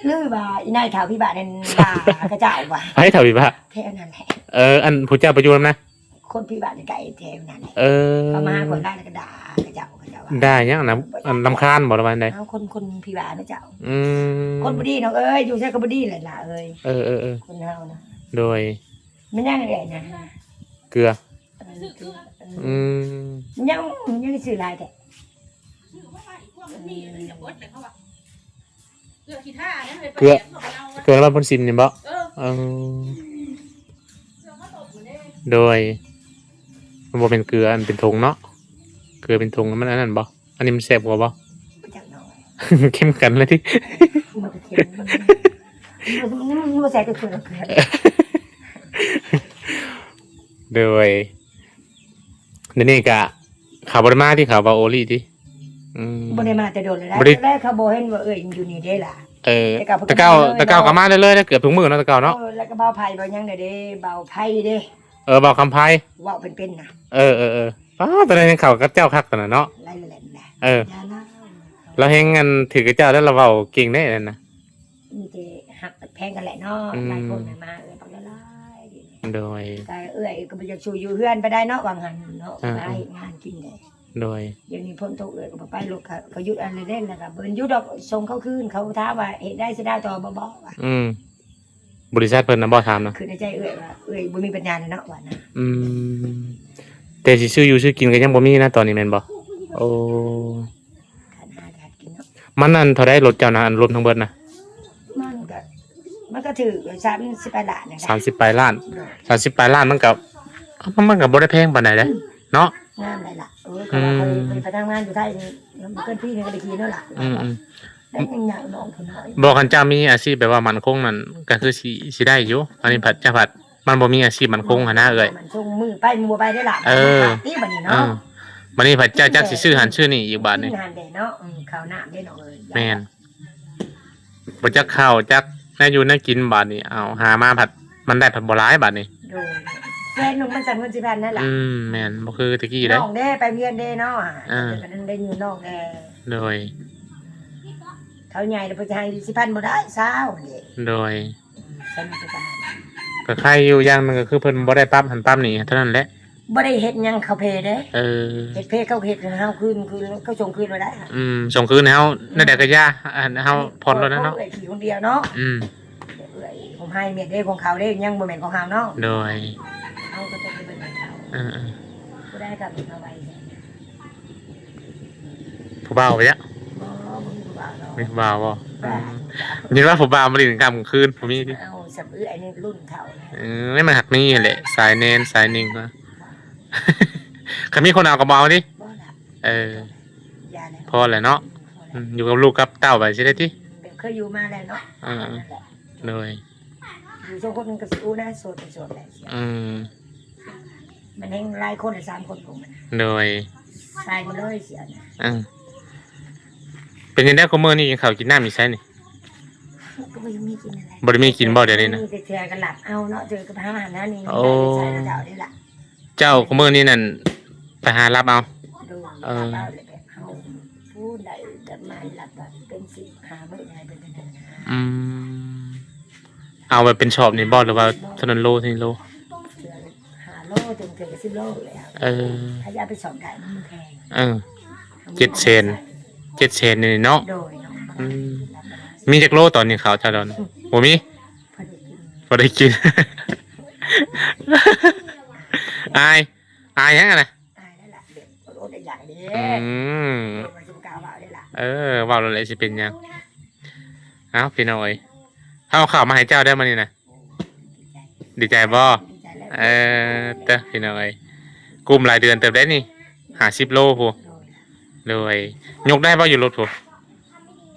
ຫຼືວ່າອີນາຍທ້າວພິບາດນັ້ນດ່າເຂົາເຈົ້າວ່າ. ໃຜທ້າວພິບາດ? ແຖວນັ້ນແຫຼະ. ເອີ ອັນຜູ້ເຈົ້າໄປຢູ່ນຳນະ? ຄົນພິບາດໃກ້ແຖວນັ້ນແຫຼະ. ເອີ ເຂົາມາຫາຂ້ອຍຫຼາຍແລ້ວກໍດ່າເຂົາເຈົ້າ ເຂົາເຈົ້າວ່າ. ດ່າຫຍັງນະ? ອັນລຳຄານບໍ່ ຫຼືວ່າໃດ? ເອົາ ຄົນ ຄົນພິບາດເຂົາເຈົ້າ. ອືມ ຄົນບໍ່ດີນ້ອງເອີຍ ຢູ່ໃສກໍບໍ່ດີແຫຼະຫຼ້າເອີຍ. ເອີໆໆ ຄົນເຮົານະ. ໂດຍ ແມ່ນຫຍັງເອື້ອຍນະ? ເກືອ. ເອີ ເກືອ. ເອີ ອືມ ຍັງ ຍັງຊື້ຫຼາຍແທ້. ເກືອ ເກືອບ້ານໂພນຊິມນີ້ບໍ່? ເອີ ເອີ ໂດຍ ມັນບໍ່ແມ່ນເກືອອັນເປັນຖົງເນາະ ເກືອເປັນຖົງມັນອັນນັ້ນບໍ່? ອັນນີ້ມັນແຊບກວ່າບໍ່? ບໍ່ຈັກເນາະ ເຂັ້ມກັນເລີຍຕິ. ມັນກໍເຂັ້ມ ມັນ ມັນ ມັນບໍ່ແຊບຄືເກືອ. ໂດຍ ດຽວນີ້ກະເຂົາບໍ່ໄດ້ມາຕິ ເຂົາເວົ້າໂອລິຕິ. ອືມ ບໍ່ໄດ້ມາແຕ່ດົນແລ້ວ ບໍ່ໄດ້ ແລ້ວເຂົາບໍ່ເຫັນວ່າເອື້ອຍຢູ່ນີ້ເດ້ລະ. ເອີ ແຕ່ເກົ່າ ແຕ່ເກົ່າກໍມາເລື້ອຍໆ ເກືອບທຸກມື້ເນາະ ແຕ່ເກົ່າເນາະ. ເອີ ແລ້ວກໍບ່າວໄພບ່າວຫຍັງເດ້ ບ່າວໄພເດ້. ເອີ ບ່າວຄຳໄພ ເວົ້າເປັນໆນະ. ເອີໆໆ ປ້າ ຕອນນັ້ນຍັງເຂົ້າກັບເຈົ້າຄັກຕອນນັ້ນເນາະ. ເອີ ລາວແຮງອັນຖືກກັບເຈົ້າ ແລ້ວລາວເວົ້າເກັ່ງເດ້ນັ້ນນະ. ມີແຕ່ຮັກແພງກັນແຫຼະເນາະ. ອືມ ຫຼາຍຄົນນະມາເອີຍ ບັກຫຼາຍໆ. ໂດຍ ກໍເອື້ອຍກໍບໍ່ຢາກສູ່ຢູ່ເຮືອນປານໃດເນາະ ວ່າງຫັ້ນເນາະ. ອ່າ ໄດ້ເຮັດງານກິນເດ້. ໂດຍ ດຽວນີ້ຝົນຕົກເອື້ອຍກໍບໍ່ໄປ ລົດເຂົາ ເຂົາຢຸດອັນເດ້ ແລ້ວກໍບໍ່ຢຸດດອກ ສົ່ງເຂົາຄືນ. ເຂົາຖາມວ່າເຮັດໄດ້ສະດາວຕໍ່ບໍ່ ບໍ່ວ່າ. ອືມ ບໍລິສັດເພິ່ນນະບໍ່ ຖາມນະ? ຄືໃນໃຈເອື້ອຍວ່າ ເອື້ອຍບໍ່ມີປັນຍາແລ້ວເນາະ ວ່ານະ. ອືມ ແຕ່ຊິຊື້ຢູ່ຊື້ກິນກໍຍັງບໍ່ມີນະຕອນນີ້ແມ່ນບໍ່? ໂອ້ ຄັນຫາຢາກກິນເນາະ. ມັນອັນເທົ່າໃດລົດເຈົ້ານະ ອັນລວມທັງເບິດນະ? ມັນກໍ ມັນກໍຖືກຢູ່ ສາມສິບປາຍລ້ານນີ້ແຫຼະ. ສາມສິບປາຍລ້ານ. ໂດຍ ສາມສິບປາຍລ້ານມັນກໍ ມັນກໍບໍ່ໄດ້ແພງປານໃດເດ້ ອືມ ເນາະ. ງາມໄດ໋ລະ. ເອີ ອືມ ກໍວ່າຂ້ອຍ ຂ້ອຍໄປທຳງານຢູ່ໄທນີ້ ມັນເກີນປີນີ້ກໍໄດ້ຂີ່ແລ້ວລະ. ອືມໆ ແລ້ວຍັງຍາກນ້ອງເພິ່ນເນາະ. ບໍ່ ຄັນເຈົ້າມີອາຊີບແບບວ່າໝັ້ນຄົງນັ້ນ ກໍຄືຊິ ຊິໄດ້ຢູ່. ອັນນີ້ພັດ ເຈົ້າພັດ ມັນບໍ່ມີອາຊີບໝັ້ນຄົງຫັ້ນນະເອື້ອຍ. ມັນສົ່ງມື້ໄປມື້ບໍ່ໄປໄດ້ລະ. ເອີ ມັນຂາດຕິບັດນີ້ເນາະ. ເອີ ບັດນີ້ພັດເຈົ້າຈັກຊິຊື້ຫັ້ນຊື້ນີ້ອີກບາດນີ້. ກິນຫັ້ນແຫຼະເນາະ. ອືມ ເຂົ້ານ້ຳເດ້ນ້ອງເອີຍ. ແມ່ນ ບໍ່ຈັກເຂົ້າຈັກແນວຢູ່ແນວກິນບາດນີ້. ເອົາ ຫາມາພັດ ມັນໄດ້ພັດບໍ່ຫຼາຍບາດນີ້. ໂດຍ ແສນໜຶ່ງມັນສຳເງິນສິບພັນນັ້ນລະ. ອືມ ແມ່ນ ບໍ່ຄືແຕ່ກີ້ເດ້. ນ້ອງເດ້ ໄປໂຮງຮຽນເດ້ເນາະ. ເອີ ກໍໄດ້ຢູ່ນ້ອງແດ່. ໂດຍ ເຂົາໃຫຍ່ແລ້ວເພິ່ນຈະໃຫ້ສິບພັນບໍ່ໄດ້ ຊາວເດ້. ໂດຍ ອືມ ສຳລັບການ ກໍໄຄຢູ່ຢ່າງໜຶ່ງ ກໍຄືເພິ່ນບໍ່ໄດ້ປັບຫັ້ນປັບນີ້ເທົ່ານັ້ນແຫຼະ. ບໍ່ໄດ້ເຮັດຫຍັງເຂົາເພເດ້. ເອີ ເຮັດເພເຂົາເຮັດໃຫ້ເຮົາຄືນ ຄືນ ເຂົາສົ່ງຄືນມາໄດ້. ອືມ ສົ່ງຄືນໃຫ້ເຮົາ ອືມ ແນວໃດກໍຢ່າ ອັນເຮົາຜ່ອນໂລດນະເນາະ. ເອື້ອຍຂີ່ຄົນດຽວເນາະ. ອືມ ເອື້ອຍ ຜົມໃຫ້ເມຍເດ້ ຂອງເຂົາເດ້ ຍັງບໍ່ແມ່ນຂອງເຮົາເນາະ. ໂດຍ ເຮົາກໍຕ້ອງໄປເບິ່ງໃຫ້ເຂົາ. ເອີໆ ຜູ້ໃດກໍເອົາໄວ້ ຜູ້ບ່າວໄປຍະ? ບໍ່ ບໍ່ມີຜູ້ບ່າວດອກ. ມີຜູ້ບ່າວບໍ່? ບໍ່ ອືມ ຍິນວ່າຜູ້ບ່າວມາຫຼິ້ນກາງຄ່ຳກາງຄືນ ບໍ່ມີຕິ? ເອົາ ສຳເອື້ອຍນີ້ລຸ້ນເຂົາ. ເອີ ນີ້ມັນຫາກມີຫັ້ນແຫຼະ ສາຍແນນສາຍໜິ່ງ. ຄັນມີຄົນເອົາກໍບໍ່ເອົາຕິ? ບໍ່ລະ. ເອີ ຢ່າແຫຼະ ພໍແລ້ວເນາະ. ອືມ ຢູ່ກັບລູກກັບເຕົ້າໄປຊິໄດ້ຕິ? ອືມ ແບບເຄີຍຢູ່ມາແລ້ວເນາະ. ເອີ ນັ້ນແຫຼະ. ໂດຍ ຢູ່ສອງຄົນມັນກໍຊິອູ້ນະ ໂສດກໍໂສດແຫຼະ. ອືມ ມັນແຮ່ງຫຼາຍຄົນ ສາມຄົນຂອງມັນ. ໂດຍ ໃສ່ມາເລີຍເສຍນະ. ເອີ ເປັນຈັ່ງໃດ ຄຸມື້ນີ້ກິນເຂົ້າກິນນ້ຳຢູ່ໃສນີ້? ກໍບໍ່ໄດ້ມີກິນຫັ້ນແຫຼະ. ບໍ່ໄດ້ມີກິນບໍ່ດຽວນີ້ນະ? ມີແຕ່ເທື່ອກໍລັບເອົາເນາະ ເທື່ອກໍໄປຫາຫັ້ນຫານີ້. ໂອ້ ໃສ່ເຈົ້ານີ້ລະ. ເຈົ້າ ຄຸມື້ນີ້ນັ້ນໄປຫາລັບເອົາ. ໂດຍ ເອີ ລັບເອົາແລ້ວແບບເຮົາ ຜູ້ໃດແບບມາລັບວ່າເປັນສິບຫ້າມື້ໃຫ້ເພິ່ນເປັນເດືອນ. ອືມ ເອົາແບບເປັນຊອບນີ້ບໍ່ ຫຼືວ່າເທົ່ານັ້ນໂລເທົ່ານີ້ໂລ? ເທື່ອຫ້າໂລ ເຖິງເທື່ອກໍສິບໂລແລ້ວ. ເອີ ຖ້າຢາກໄປຊອບໄດ້ມັນແພງ. ເອີ ເຈັດແສນ ເຈັດແສນນີ້ເນາະ. ໂດຍເນາະ. ອືມ ມີຈັກໂລຕອນນີ້ເຂົ້າເຈົ້າດອນ? ບໍ່ມີ ບໍ່ໄດ້ກິນ ບໍ່ໄດ້ກິນ. ອາຍ ອາຍຫຍັງຫັ້ນນະ? ອາຍນັ້ນລະ ແບບອົດໆຢາກໆເດ້. ອືມ ເອີ ມັນຊິບໍ່ກ້າເວົ້າເດ້ລະ. ເອີ ເວົ້າໂລດແຫຼະ ຊິເປັນຫຍັງ. ເອົ້າ ພີ່ນ້ອງເອີຍ ເຮົາເອົາເຂົ້າມາໃຫ້ເຈົ້າເດີມື້ນີ້ນະ. ໂອ້ ດີໃຈ ດີໃຈບໍ່? ດີໃຈແລ້ວ. ເອີ ເຕີ ພີ່ນ້ອງເອີຍ ກຸ້ມຫຼາຍເດືອນເຕີບເດ້ນີ້ ຫ້າສິບໂລພຸ້ນ. ໂດຍ ໂດຍ ຍົກໄດ້ບໍ່ຢູ່ລົດພຸ້ນ?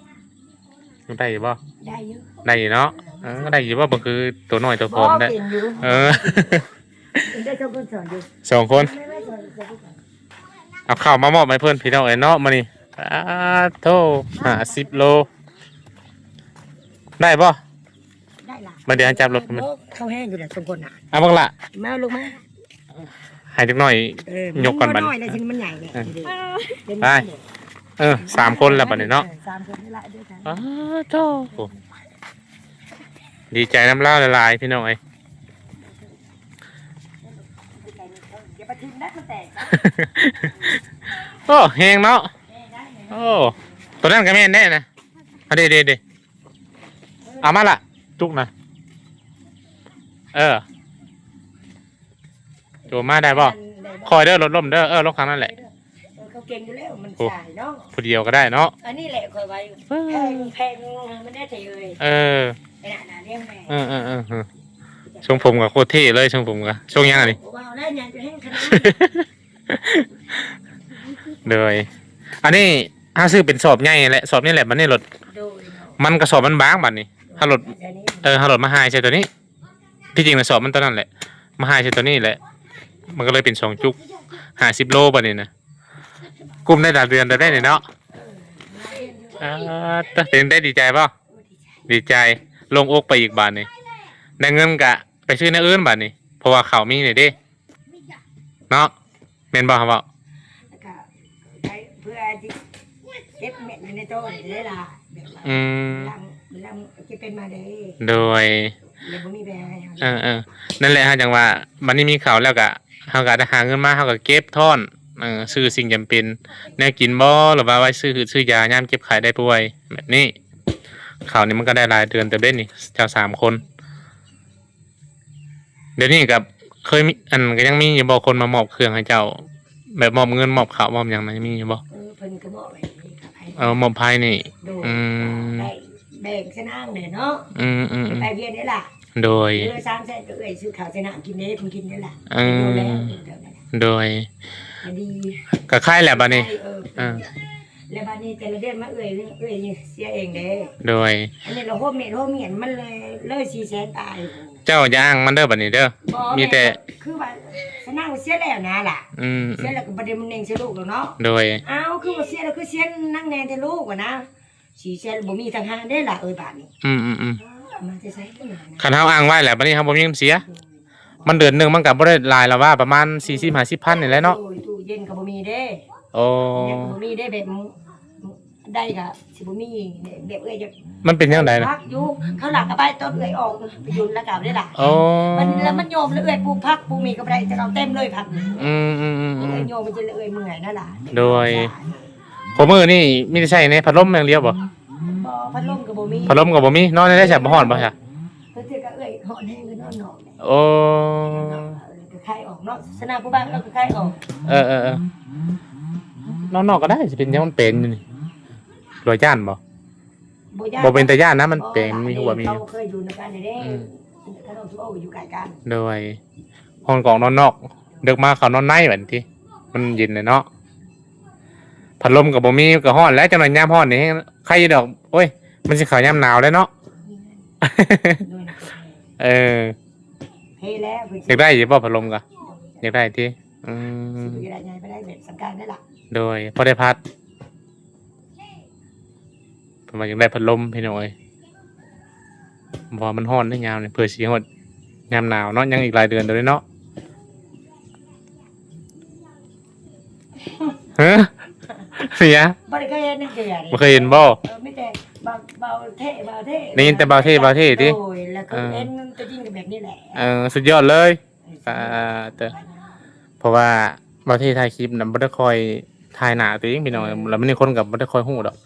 ຍັງໄດ້ຢູ່ບໍ່? ໄດ້ຢູ່ ໄດ້ຢູ່ເນາະ. ເອີ ໄດ້ຢູ່ບໍ່? ບໍ່ຄືໂຕນ້ອຍໂຕຜອມໄດ້. ເອີ ໄດ້ສອງຄົນ ສອງຄົນ ເອົາເຂົ້າມາມອບໃຫ້ເພິ່ນ ພີ່ນ້ອງເອີຍເນາະ ມື້ນີ້. ປາດໂທ້ ຫ້າສິບໂລ ໄດ້ບໍ່? ໄດ້ລະ ມາ ດຽວຈັບລົດ ເຂົາແຮງຢູ່ແຫຼະ ສອງຄົນນະ. ເອົາບັກຫຼ້າ ມາລູກມາ ໃຫ້ເດັກນ້ອຍ ເອີ ຍົກກ່ອນບັດນີ້ ມັນນ້ອຍແລ້ວ ມັນໃຫຍ່ແຫຼະ. ເອີ ໄປ ເອີ ສາມຄົນແລ້ວບັດນີ້ເນາະ. ເອີ ສາມຄົນນີ້ລະ ເດີ ປາດໂທ້ ດີໃຈນຳລາວຫຼາຍໆ ພີ່ນ້ອງເອີຍ. ຢ່າໄປຖິ້ມນະ ມັນແຕກ. ໂອ້ ແຮງເນາະ. ໂອ້ ຕົວນັ້ນກໍແມ່ນແດ່ນະ. ເອົາເດ້ໆໆ ເອົາມາລະ ຈຸກນະ. ເອີ ໂຈມມາໄດ້ບໍ່? ຄ່ອຍເດີ ລົດລົ້ມເດີ. ເອີ ລົງຂ້າງນັ້ນແຫຼະ. ເອີ ເຂົາເກັ່ງຢູ່ແລ້ວ ມັນ ໂອ້ ສາຍເນາະ. ຜູ້ດຽວກໍໄດ້ເນາະ. ອັນນີ້ແຫຼະຂ້ອຍວ່າ ເອີ ແພງ ແພງ ມັນໄດ້ເທເລີຍ. ເອີ ໄປນະນະ ລ້ຽງແມ່. ເອີໆໆ ຊົງຜົມກໍໂຄດເທ່ເລີຍ ຊົງຜົມກໍ ຊົງຫຍັງອັນນີ້? ບໍ່ເວົ້າໄດ້ຫຍັງ ຈະແຮງຂະໜາດ. ໂດຍ ອັນນີ້ເຮົາຊື້ເປັນສອບໃຫຍ່ແຫຼະ ສອບນີ້ແຫຼະ ບັດນີ້ລົດ. ໂດຍ ມັນກະສອບມັນບາງບັດນີ້ ເຮົາລົດ ເອີ ເຮົາລົດມາຫາຍໃສ່ຕົວນີ້. ທີ່ຈິງນະ ສອບມັນຕົວນັ້ນແຫຼະ ມາຫາຍໃສ່ຕົວນີ້ແຫຼະ ມັນກໍເລີຍເປັນສອງຈຸກ ຫ້າສິບໂລບັດນີ້ນະ. ກຸ້ມໄດ້ຫຼາຍເດືອນແລ້ວເດ້ນີ້ເນາະ. ເອີ ເປັນຈັ່ງໃດ ດີໃຈບໍ່? ດີໃຈ ໂລ່ງອົກໄປອີກບາດນີ້. ໄດ້ເງິນກະໄປຊື້ແນວອື່ນບາດນີ້ ເພາະວ່າເຂົ້າມີແລ້ວເດ້ ເນາະ. ແມ່ນບໍ່ ເຮົາເວົ້າ? ແລ້ວກໍໄປເພື່ອຊິເກັບເມັດຢູ່ໃນໂຕນີ້ເດ້ລະ ແບບວ່າ ອືມ ຫຼັງ ຫຼັງຊິເປັນມາເດ້. ໂດຍ ແລ້ວບໍ່ມີແບບໃຫ້ເຮົາ. ເອີໆ ນັ້ນແຫຼະ ເຮົາຈັ່ງວ່າ ບັດນີ້ມີເຂົ້າແລ້ວກະ ເຮົາກະໄດ້ຫາເງິນມາ ເຮົາກະເກັບທ້ອນ ເອີ ຊື້ສິ່ງຈຳເປັນ ແນວກິນບໍ ຫຼືວ່າໄວ້ຊື້ຮືດຊື້ຢາຍາມເຈັບໄຂ້ໄດ້ປ່ວຍແບບນີ້. ເຂົ້ານີ້ມັນກໍໄດ້ຫຼາຍເດືອນເຕີບເດ້ນີ້ ເຈົ້າສາມຄົນ. ດຽວນີ້ກໍເຄີຍມີ ອັນ ກໍຍັງມີຢູ່ບໍ່ ຄົນມາມອບເຄື່ອງໃຫ້ເຈົ້າ ແບບມອບເງິນມອບເຂົ້າມອບຫຍັງນະ ຍັງມີຢູ່ບໍ່? ເອີ ເພິ່ນກໍມອບໃຫ້ນີ້ ເອີ ມອບໃຫ້ນີ້ ໂດຍ ອືມ ໄດ້ແບ່ງຊະນາງແດ່ເນາະ ອືມໆໆ ໄປວຽນໄດ້ລະ ໂດຍ ເຫຼືອສາມແສນ ກໍເອື້ອຍຊື້ເຂົ້າຊື້ນ້ຳກິນເດ້ ເພິ່ນກິນໄດ້ລະ ເອີ ໂດຍ ກໍດີ ກໍຄາຍແຫຼະບັດນີ້ ເອີ ເອີ ແລ້ວບັດນີ້ແຕ່ລະເດືອນມາເອື້ອຍ ເອື້ອຍເສຍເອງເດ້ ໂດຍ ອັນນີ້ລະໂຮມເມັດໂຮມຫຍັງມັນເລີຍ ເລີຍສີ່ແສນປາຍ ເຈົ້າຢ່າອ້າງມັນເດີບັດນີ້ເດີ ບໍ່ ມີແຕ່ ແມ່ນ ຄືວ່າສະນາງເສຍແລ້ວນະລະ ອືມ ເສຍແລ້ວກໍບໍ່ໄດ້ມາເນັ່ງໃສ່ລູກດອກເນາະ ໂດຍ ອ້າວ ຄືວ່າເສຍແລ້ວຄືເສຍນາງແນ່ແທ້ລູກວ່ານະ ສີ່ແສນບໍ່ມີຕ່າງຫາກເດ້ລະເອີຍບາດນີ້ ອືມໆໆ ເອົາມາແຕ່ໃສນະ ຄັນເຮົາອ້າງໄວ້ແລ້ວ ບັດນີ້ເຮົາບໍ່ມີເງິນເສຍ ມັນເດືອນໜຶ່ງມັນກໍບໍ່ໄດ້ຫຼາຍລະວ່າ ປະມານສີ່ສິບຫ້າສິບພັນນີ້ແຫຼະເນາະ ໂດຍ ຕູ້ເຢັນກໍບໍ່ມີເດ້ ໂອ້ ຫຍັງກໍບໍ່ມີເດ້ ແບບ ໄດ້ກໍຊິບໍ່ມີ ແບບເອື້ອຍຈະ ມັນເປັນແນວໃດນະ? ພັກຢູ່ ເຂົາຫຼັກກໍໄປຕອນເອື້ອຍອອກໄປຢູ່ລາວເດ້ລະ ໂອ້ ມັນ ແລ້ວມັນໂຍມ ແລ້ວເອື້ອຍປູກຜັກປູກໝີ່ກໍບໍ່ໄດ້ ແຕ່ເຮົາເຕັມເລີຍຜັກ ອືມໆໆໆ ເອື້ອຍໂຍມມັນຈະເລີຍເມື່ອຍນັ້ນລະ ໂດຍ ໂອ້ຍ ຄູ່ມື້ນີ້ມີແຕ່ໃຊ້ໃນພັດລົມຢ່າງດຽວບໍ່? ບໍ່ ພັດລົມກໍບໍ່ມີ ພັດລົມກໍບໍ່ມີ ນອນໃນໃດຊະ ບໍ່ຮ້ອນບໍ່ຊະ? ເພິ່ນເທື່ອກໍເອື້ອຍຮ້ອນແຮງກໍນອນນອກ ໂອ້ ເອີ ກໍຄາຍອອກເນາະ ສະນາຜູ້ບ່າວເຮົາກໍຄາຍອອກ ເອີໆໆ ນອນນອກກໍໄດ້ ຊິເປັນຫຍັງ ມັນແປງຢູ່ນີ້ ບໍ່ຢ້ານບໍ່? ບໍ່ຢ້ານ ບໍ່ເປັນຕາຢ້ານນະ ມັນແປງ ບໍ່ ມີຫົວມີ ເຂົາເຄີຍຢູ່ນຳກັນເດ້ ອືມ ເຂົາເຈົ້າຢູ່ໃກ້ກັນ ໂດຍ ຮ້ອນກອງນອນນອກ ເດິກມາເຂົ້ານອນໃນບັດນີ້ຕິ ມັນເຢັນແຫຼະເນາະ ພັດລົມກໍບໍ່ມີ ກໍຮ້ອນແຫຼະ ຈັກໜ່ອຍຍາມຮ້ອນນີ້ແຮງໄຄຢູ່ດອກ ໂອ້ຍ ມັນຊິເຂົ້າຍາມໜາວແລ້ວເນາະ ໂດຍ ເອີ ເພແລ້ວ ເພິ່ນຊິ ຢາກໄດ້ຢູ່ບໍ່ພັດລົມກະ? ຢາກໄດ້ຕິ ອືມ ຊິໄດ້ໃຫຍ່ໄປໄດ້ແບບສຳຄັນໄດ້ລະ ໂດຍ ພໍໄດ້ພັດ ເພິ່ນວ່າຢາກໄດ້ພັດລົມພີ່ນ້ອງເອີຍ ເພາະວ່າມັນຮ້ອນເດ້ຍາມນີ້ ເພື່ອຊິຮອດຍາມໜາວເນາະ ຍັງອີກຫຼາຍເດືອນໂດເນາະ ຮະ ເປັນຫຍັງ? ບໍ່ໄດ້ເຄີຍເຫັນຈັກເທື່ອເດ້ ບໍ່ເຄີຍເຫັນບໍ່? ເອີ ມີແຕ່ເບົາ ເບົາເທ່ ເບົາເທ່ ໄດ້ຍິນແຕ່ເບົາເທ່ ເບົາເທ່ຕິ ໂດຍ ແລ້ວກໍ ເອີ ເຫັນຕົວຈິງກໍແບບນີ້ແຫຼະ ເອີ ສຸດຍອດເລີຍ ເອີ ປາດເຕີ ເພາະວ່າເບົາເທ່ຖ່າຍຄລິບນະ ບໍ່ໄດ້ຄ່ອຍຖ່າຍໜ້າຕົວເອງພີ່ນ້ອງ ເອີ ແລ້ວບາດນີ້ຄົນກໍບໍ່ໄດ້ຄ່ອຍຮູ້ດອກ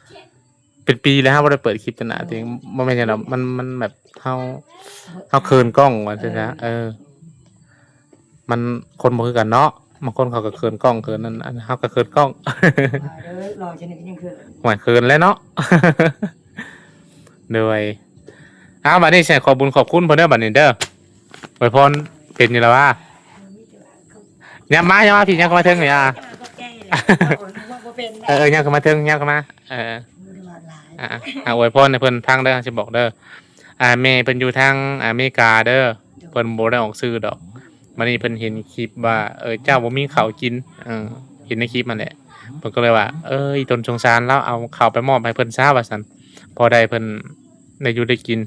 ເປັນປີແລ້ວເຮົາບໍ່ໄດ້ເປີດຄລິບຕໍ່ໜ້າຕົວເອງ ບໍ່ແມ່ນຫຍັງດອກ ມັນ ມັນແບບເຮົາ ເຮົາເຂີນກ້ອງວ່າຊັ້ນຊະ ເອີ ມັນຄົນບໍ່ຄືກັນເນາະ ບາງຄົນເຂົາກໍເຂີນກ້ອງເຂີນນັ້ນ ອັນເຮົາກໍເຂີນກ້ອງ ວ່າເດີ ຫຼໍ່ຈັ່ງນີ້ກໍຍັງເຂີນ ໂອ້ຍ ເຂີນແຫຼະເນາະ ໂດຍ ເອົາ ບາດນີ້ໃຫ້ຂອບບຸນຂອບຄຸນເພິ່ນເດີ ບາດນີ້ເດີ ອວຍພອນເປັນຢູ່ແລ້ວວ່າ ເອີ ມີແຕ່ວ່າ ຍັບມາ ຍັບມາ ພີ່ ຍັບເຂົ້າມາເທິງນີ້ ອ່າ ຂອບໃຈແຫຼະ ເວົ້າ ເວົ້າບໍ່ເປັນ ເອີ ຍັບເຂົ້າມາເທິງ ຍັບເຂົ້າມາ ເອີ ບໍ່ໄດ້ວ່າຫຼາຍ ອ່າ ອ່າ ອວຍພອນໃຫ້ເພິ່ນຟັງເດີ ຊິບອກເດີ ອ່າ ແມ່ເພິ່ນຢູ່ທາງອາເມລິກາເດີ ໂດຍ ເພິ່ນບໍ່ໄດ້ອອກຊື່ດອກ ບັດນີ້ເພິ່ນເຫັນຄລິບວ່າ ເອີ ເຈົ້າບໍ່ມີເຂົ້າກິນ ເອີ ເຫັນໃນຄລິບຫັ້ນແຫຼະ ເພິ່ນກໍເລີຍວ່າ ເອີ ອີ່ຕົນສົງສານລາວ ເອົາເຂົ້າໄປມອບໃຫ້ເພິ່ນຊະວ່າຊັ້ນ ພໍໄດ້ເພິ່ນໄດ້ຢູ່ໄດ້ກິນ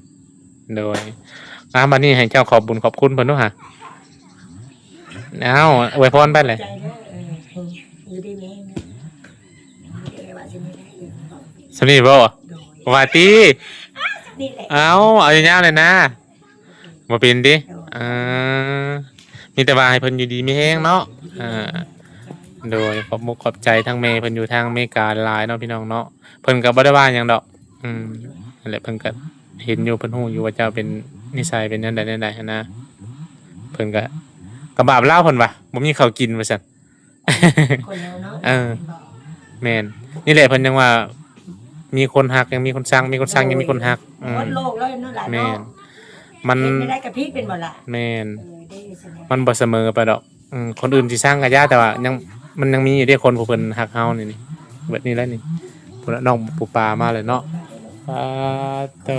ໂດຍ ອ່າ ບັດນີ້ໃຫ້ເຈົ້າຂອບບຸນຂອບຄຸນເພິ່ນດູຫາ ເອົາ ອວຍພອນໄປເລີຍ ໃຈເດີ ເອີ ຢູ່ດີມີແຮງເດີ ບໍ່ໄດ້ວ່າຊິມີແນວອື່ນ ສ່ຳນີ້ບໍ່? ໂດຍ ວ່າຕິ ອ່າ ສ່ຳນີ້ແຫຼະ ເອົາ ເອົາຍາວໆເລີຍນາ ບໍ່ເປັນຕິ ໂດຍ ອ່າ ມີແຕ່ວ່າໃຫ້ເພິ່ນຢູ່ດີມີແຮງເນາະ ອ່າ ໂດຍ ຂອບມຸກຂອບໃຈທັງແມ່ເພິ່ນຢູ່ທາງອາເມລິກາຫຼາຍເນາະ ພີ່ນ້ອງເນາະ ເພິ່ນກໍບໍ່ໄດ້ວ່າຫຍັງດອກ ອືມ ນັ້ນແຫຼະ ເພິ່ນກໍເຫັນຢູ່ ເພິ່ນຮູ້ຢູ່ວ່າເຈົ້າເປັນນິໄສເປັນແນວໃດແນວໃດຫັ້ນນະ ເພິ່ນກໍ ກໍບາບລາວ ເພິ່ນວ່າບໍ່ມີເຂົ້າກິນວ່າຊັ້ນ ຄົນເຮົາເນາະ ເອີ ແມ່ນ ນີ້ແຫຼະ ເພິ່ນຍັງວ່າມີຄົນຮັກ ຍັງມີຄົນຊັງ ມີຄົນຊັງ ຍັງມີຄົນຮັກ ອືມ ໝົດໂລກເລີຍເນາະຫຼານເນາະ ແມ່ນ ມັນ ເຮັດແນວໃດກໍຜິດແມ່ນບໍ່ລະ ແມ່ນ ເອີ ເດ້ ມັນບໍ່ສະເໝີໄປດອກ ອືມ ຄົນອື່ນຊິຊັງກໍຢ່າ ແຕ່ວ່າຍັງ ມັນຍັງມີຢູ່ເດ້ ຄົນຜູ້ເພິ່ນຮັກເຮົານີ້ ນີ້ ແບບນີ້ແຫຼະນີ້ ພຸ້ນລະ ນ້ອງປູປາມາແລ້ວເນາະ ປາດໂທ້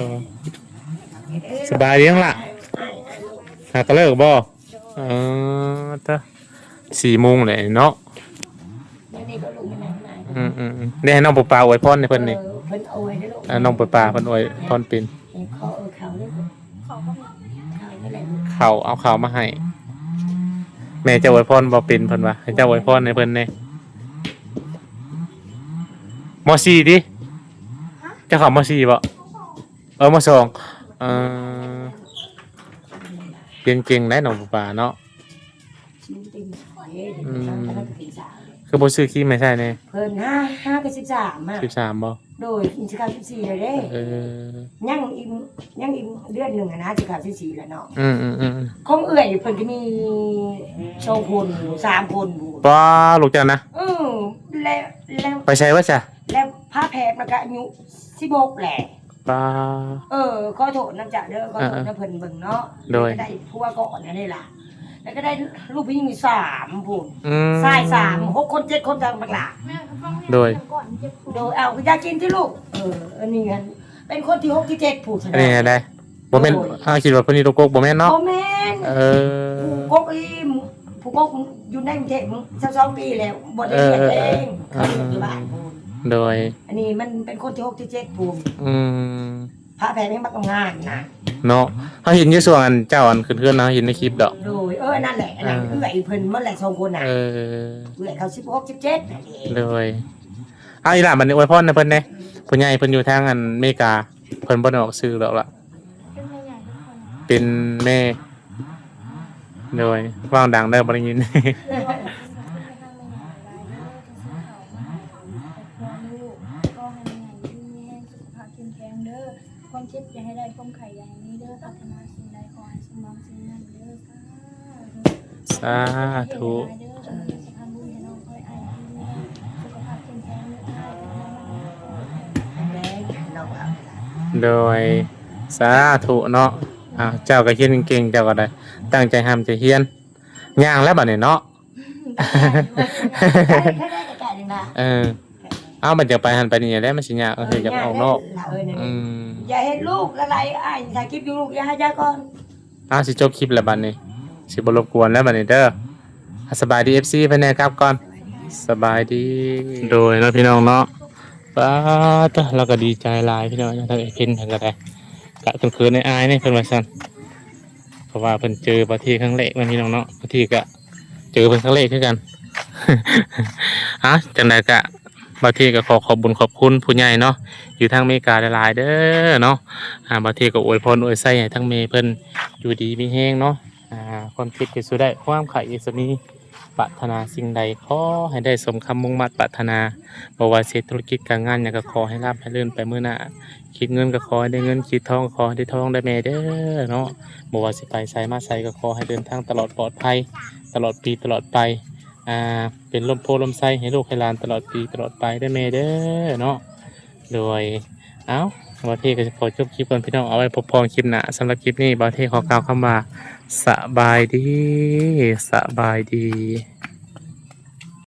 ສະບາຍດີນ້ອງຫຼ້າ ຫາກະເລີກບໍ່? ເອີ ຕະ ສີ່ໂມງແລ້ວເນາະ ອືມໆໆ ໄດ້ໃຫ້ນ້ອງປູປາອວຍພອນໃຫ້ເພິ່ນນີ້ ເອີ ເພິ່ນອວຍເດ້ລູກ ເອີ ນ້ອງປູປາເພິ່ນອວຍພອນເປັນ ເອີ ຂໍເອົາເຂົ້າເດີ ເຂົ້າ ເອົາເຂົ້າມາໃຫ້ ແມ່ເຈົ້າອວຍພອນບໍ່ເປັນ ເພິ່ນວ່າ ໃຫ້ເຈົ້າອວຍພອນໃຫ້ເພິ່ນແດ່ ມໍສີ່ຕິ ເຈົ້າເຂົ້າມໍສີ່ບໍ່? ເອີ ມໍສອງ ເອີ ຮຽນເກັ່ງໄດ໋ນ້ອງປູປາເນາະ ອືມ ຄືບໍ່ຊື້ຄຣີມໃຫ້ໃຊ້ແດ່? ເພິ່ນ ຫ້າ ຫ້າ ກໍສິບສາມ ສິບສາມບໍ່? ໂດຍ ຊິເຂົ້າສິບສີ່ແລ້ວເດ້. ເອີ ຍັງອີກ ຍັງອີກເດືອນໜຶ່ງຫັ້ນນະ ຊິເຂົ້າສິບສີ່ແລ້ວເນາະ. ອືມໆໆ ຂອງເອື້ອຍເພິ່ນກໍມີສອງຄົນ ສາມຄົນພຸ້ນ. ປ້າ ລູກເຈົ້ານະ? ເອີ ແລ້ວ ແລ້ວ ໄປໃສເບິດຊະ? ແລ້ວພາແພກມັນກໍອາຍຸສິບຫົກແຫຼະ. ປ້າ ເອີ ຂໍໂທດນຳເຈົ້າເດີ ຂໍໂທດນຳເພິ່ນເບິ່ງເນາະ. ໂດຍ ໄດ້ຜົວກ່ອນຫັ້ນນີ້ລະ ແລ້ວກໍໄດ້ລູກຜູ້ຍິງສາມພຸ້ນ. ອືມ ຊາຍສາມ ຫົກຄົນ ເຈັດຄົນ ທັງບັກຫຼ້າ. ໂດຍ ໂດຍ ເອົາ ຢາກກິນຕິລູກ. ເອີ ອັນນີ້ຫັ້ນເປັນຄົນທີຫົກທີເຈັດພຸ້ນ. ອັນນີ້ໄດ້ ບໍ່ແມ່ນ ໂດຍ ເຮົາຄິດວ່າເພິ່ນຢູ່ຕົວກົກ ບໍ່ແມ່ນເນາະ? ບໍ່ແມ່ນ. ເອີ ຜູ້ກົກອີ່ ຜູ້ກົກຢູ່ໃນກຸງເທບຊາວສອງປີແລ້ວ ບໍ່ໄດ້ ເອີ ຮຽນເອງ ເອີ ເຂົາຢູ່ບ້ານພຸ້ນ. ໂດຍ ອັນນີ້ມັນເປັນຄົນທີຫົກທີເຈັດພຸ້ນ. ອືມ ພາແພກຍັງບັກງາມນະ ເນາະ. ເຮົາເຫັນຢູ່ຊ່ວງອັນເຈົ້າອັນຂຶ້ນເຮືອນນະ ເຮົາເຫັນໃນຄລິບດອກ. ໂດຍ ເອີ ນັ້ນແຫຼະ ອັນນັ້ນ ເອີ ເອື້ອຍເພິ່ນໝົດແຫຼະສອງຄົນນະ. ເອີ ເອື້ອຍເຂົາສິບຫົກ ສິບເຈັດນັ້ນເອງ. ໂດຍ ເອົາ ອີ່ຫຼ້າ ບັດນີ້ອວຍພອນໃຫ້ເພິ່ນແດ່ ຜູ້ໃຫຍ່ເພິ່ນຢູ່ທາງອັນເມກາ ເພິ່ນບໍ່ໄດ້ອອກຊື່ດອກລະ. ເປັນແມ່ໃຫຍ່ທຸກຄົນ ເປັນແມ່ ໂດຍ ເວົ້າດັງເດີ ບໍ່ໄດ້ຍິນ. ເອີ ເປັນຂອບຄຸນໄປທາງແມ່ໃຫຍ່ຫຼາຍໆເດີ ທີ່ຊື້ເຂົ້າມາໃຫ້ຄອບຄົວລູກ. ຂໍໃຫ້ແມ່ໃຫຍ່ຢູ່ດີມີແຮງ ສຸຂະພາບເຂັ້ມແຂງເດີ. ຄວາມເຈັບຢ່າໃຫ້ໄດ້ ຄວາມໄຂ້ຢ່າໃຫ້ມີເດີ. ປາດຖະໜາສິ່ງໃດຂໍໃຫ້ສົມຫວັງສິ່ງນັ້ນເດີ. ສາທຸ ສາທຸ. ໂດຍ ສາທຸເນາະ. ອ້າວ ເຈົ້າກໍຮຽນເກັ່ງ ເຈົ້າກໍໄດ້ຕັ້ງໃຈຮ່ຳໃຈຮຽນ. ຍ່າງແລ້ວບັດນີ້ເນາະ. ເອີ ເອົາ ມັນຈະໄປຫັ້ນໄປນີ້ແຫຼະ ມັນຊິຍາກ ເອີ ຢາກອອກນອກ. ອືມ ຢ່າເຮັດລູກລະໄຫຼ ອ້າຍຖ່າຍຄລິບຢູ່ ລູກຢ່າຫາຍາກ່ອນ. ອ້າວ ຊິຈົບຄລິບແລ້ວບັດນີ້ ຊິບໍ່ລົບກວນແລ້ວບັດນີ້ເດີ. ສະບາຍດີ ເອັຟຊີ ເພິ່ນແດ່ ກັບກ່ອນ ສະບາຍດີ. ໂດຍເນາະ ພີ່ນ້ອງເນາະ ປາດໂທ້ ລາວກໍດີໃຈຫຼາຍພີ່ນ້ອງ. ທາງເອເພັນເພິ່ນກໍໄດ້ ກະເຂີນໆ ອາຍໆ ເດ້ ເພິ່ນວ່າຊັ້ນ ເພາະວ່າເພິ່ນເຈີບ່າວເທ່ຄັ້ງແລກເນາະ ພີ່ນ້ອງເນາະ. ບ່າວເທ່ກໍເຈີເພິ່ນຄັ້ງແລກຄືກັນ. ອ່າ ຈັ່ງໃດກະ ບ່າວເທ່ກໍຂໍຂອບບຸນຂອບຄຸນຜູ້ໃຫຍ່ເນາະ ຢູ່ທາງເມກາຫຼາຍໆເດີເນາະ. ອ່າ ບ່າວເທ່ກໍອວຍພອນອວຍໄຊໃຫ້ທັງແມ່ເພິ່ນຢູ່ດີມີແຮງເນາະ. ອ່າ ຄວາມເຈັບຢ່າສູ່ໄດ້ ຄວາມໄຂ້ຢ່າສູ່ມີ ປາດຖະໜາສິ່ງໃດຂໍໃຫ້ໄດ້ສົມຄຳມຸ່ງມາດປາດຖະໜາ. ບໍ່ວ່າຊິເຮັດທຸລະກິດການງານຫຍັງກໍຂໍໃຫ້ລາບໃຫ້ລື່ນໄປມື້ໜ້າ. ຄິດເງິນກໍຂໍໃຫ້ໄດ້ເງິນ ຄິດທອງກໍຂໍໃຫ້ໄດ້ທອງເດີແມ່ເດີເນາະ. ບໍ່ວ່າຊິໄປໃສມາໃສກໍຂໍໃຫ້ເດີນທາງຕະຫຼອດປອດໄພ ຕະຫຼອດປີຕະຫຼອດໄປ. ອ່າ ເປັນລົມໂພລົມໄຊໃຫ້ລູກໃຫ້ຫຼານຕະຫຼອດປີຕະຫຼອດໄປເດີແມ່ເດີເນາະ. ໂດຍ ເອົ້າ ບ່າວເທ່ກໍຊິຂໍຈົບຄລິບກ່ອນພີ່ນ້ອງ ເອົາໄວ້ພົບພໍ້ຄລິບໜ້າ. ສຳລັບຄລິບນີ້ບ່າວເທ່ຂໍກ່າວຄຳວ່າ ສະບາຍດີ ສະບາຍດີ.